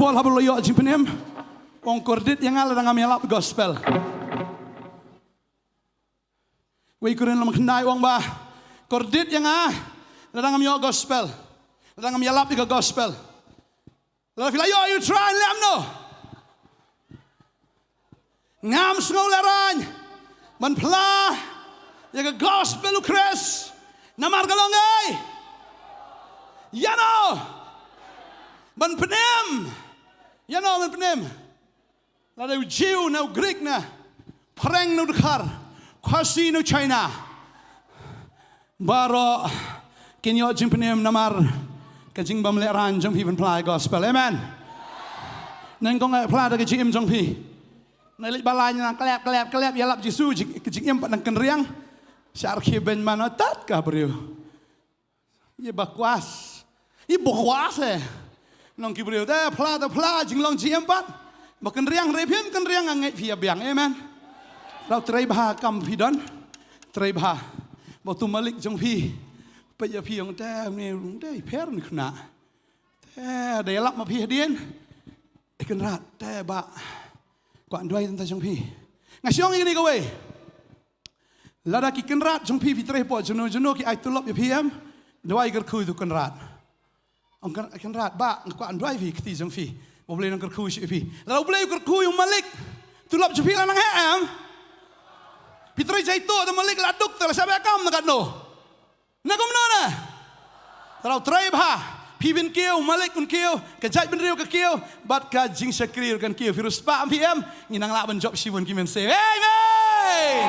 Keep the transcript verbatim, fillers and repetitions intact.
Paul haba la ïoh jingpynim, ong, kordit ïa nga lada ngam ïalap gospel. Wei Korinth lynnong khyndai ong ba, kordit ïa nga lada ngam ïoh gospel, lada ngam ïalap ïa ka gospel. Lada phi la ïoh ïa u Trai, lem noh. Ngam sngew lehraiñ ban phla ïa ka gospel u Khrist namar ka long ei. Ïa no ban pynim, ïa no ban pynim. Lada u Jiw ne u Grik ne, phareng ne u dkhar, Khasi ne u China, baroh kin ïoh jingpynim namar ka jingbym lehraiñ jong phi ban phla ïa ka gospel. Amen. Neng kong, eh, phla da ka jingim jong phi. Neng leit ba lai nang klep klep klep ïalap Jisu, jing, ka jingim pat nang kynriang. Sha rkhie beiñ man tat ka briew. Ïa bakwas. Ïa bakwas eh. Nong ki briew te phla te phla, jinglong jingim pat. Ba kynriang, hynrei phim kynriang, nga ngeit phi ïa biang. Amen. Rau trei bha kam phi don. Trei bha. Ba tu malik jong phi. Peit ïa phi, ong te, ne, ong te pher ni khynnah. Te da ïalap ma phi hadien. Eh, Kynrad, te ba kwah duwai tang jong phi. Nga shu ong ïa kane kawei. Lada ki kynrad jong phi, phi trei hapoh jong no jong no, ki ai tulop ïa phi em, duwai kyrkhu ïa u Kynrad. Ong Kyn-, Kynrad, ba nga kwah duwai phi kti jong phi. Ba U Blei un kyrkhu shuh ïa phi. Lada U Blei u kyrkhu ïa u malik, tulop jong phi la nang heh em? Phi trei jait to, te malik la duk, te la shah beh kam na katno. Na kumno na? Te rau trei bha. Phi bin kiew, malik un kiew, ka jaitbynriew ka kiew, bad ka jingshakri kan kiew. Phi riewspah em phi em, ngi nang lah ban jop shibun ki mynsiem. Amen.